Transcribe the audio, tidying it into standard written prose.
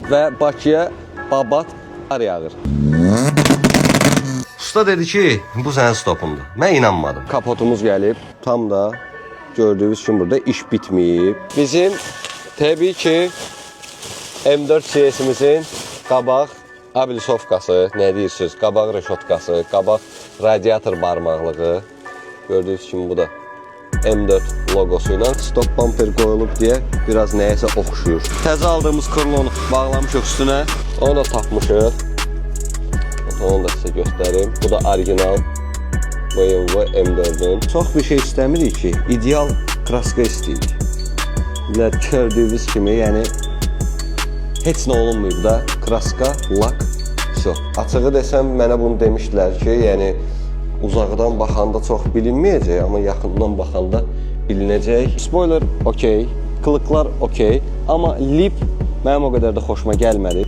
Və Bakıya babat qar yağır. Usta dedi ki, bu sənin stopundur. Mən inanmadım. Kapotumuz gəlib. Tam da gördüyünüz kimi burada iş bitməyib. Bizim təbii ki M4 CS-imizin qabaq abilisovkası, nə deyirsiniz? Qabaq reşotkası, qabaq radiator barmaqlığı. Gördüyünüz kimi bu da M4 loqosu ilə stop bumper qoyulub deyə biraz nəyəsə oxşuyur. Təzə aldığımız krlonu bağlamışıq üstünə. Onu da tapmışıq. Onu da sizə göstərim. Bu da orijinal BMW M4-ün. Çox bir şey istəmirik ki, ideal kraska istəyirik. Elə gördüyünüz kimi, yəni heç nə olunmayıb da, kraska, lak, vso. Açığı desəm mənə bunu demişdilər ki, yəni uzaqdan baxanda çox bilinməyəcək, amma yaxından baxanda bilinəcək. Spoiler okey, kılıqlar okey, amma lip mənim o qədər də xoşuma gəlmədi.